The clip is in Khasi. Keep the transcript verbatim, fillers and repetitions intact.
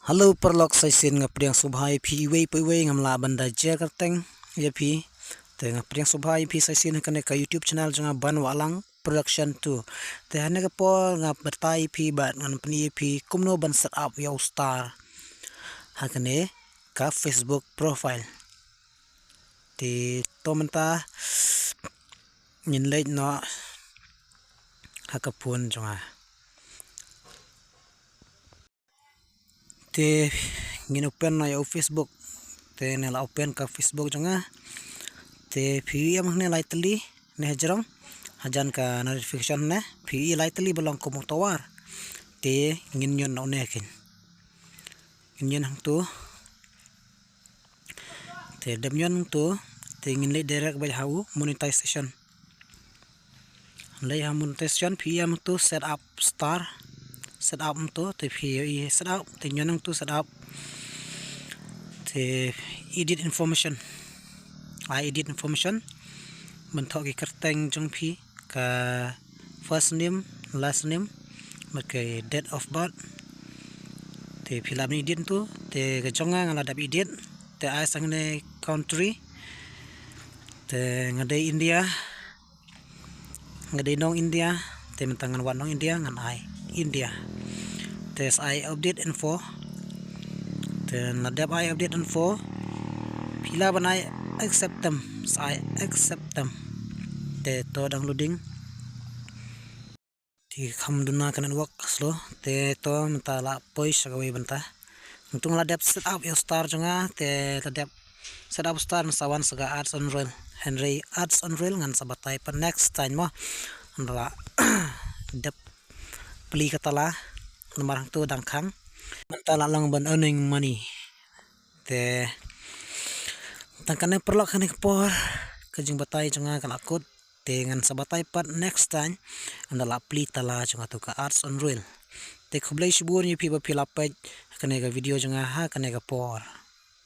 Hello paralok, sa shisien nga pdiang sngewbha ïa phi iwei pa iwei, ngam lah ban da jer kyrteng ïa phi. Te nga pdiang sngewbha ïa phi sa shisien ha kane ka YouTube channel jong nga, Ban Wahlang Production two. Te ha kane ka por nga batai ïa phi bad ngan pyni ïa phi kumno ban set up ïa u star ha kane ka Facebook profile. Te to mynta ngin leit noh ha ka phone jong nga. Te ngin open noh ïa u Facebook. Te ne la open ka Facebook jong nga. Te phi ïohi em hangne lai tylli ne hajrong, hajan ka notification ne, phi ïohi lai tylli ba long kum u tower. Te ngin ñion noh ne kin. Ngin ñion hangtu. Te dep ñion hangtu te ngin leit direct beit ha u monetization. Leit ha monetization, phi ïohi em hangtu set up star. Set up hangtu, te phi ïohi set up, te ñion hangtu set up. Te edit information. Ai edit information. Ban thoh ki kyrteng jong phi, ka first name, last name, bad ka date of birth. Te phi lah ban edit hangtu, te ka jong nga nga la dep edit. Te ai sa hangne country. Te nga dei India. Nga dei nong India. Te mynta ngan wad nong India, ngan ai India. Te sa ai update info. Te la dep ai update info, phi lah ban ai accept term, sa ai accept term. Te to dang loading. Te kham duna ka network slow. Te to mynta la poi sha kawei bynta. Hangtu nga la dep set up ïa u star jong nga, te la dep set up star, ngan sa wan sha ka ads on reel. Hynrei ads on reel ngan sa batai pat next time mo. Ngan la dep plie ka tala namar hangtu dang khang. Mynta la long ban earning money. Te tang kane paralok, kane ka por ka jingbatai jong nga ka la kut. Te ngan sa batai pat next time. Ngan da la plie tala jong nga tu ka ads on reel. Te khublei shibun ïa phi ba phi la peit ha kane ka video jong nga ha kane ka por.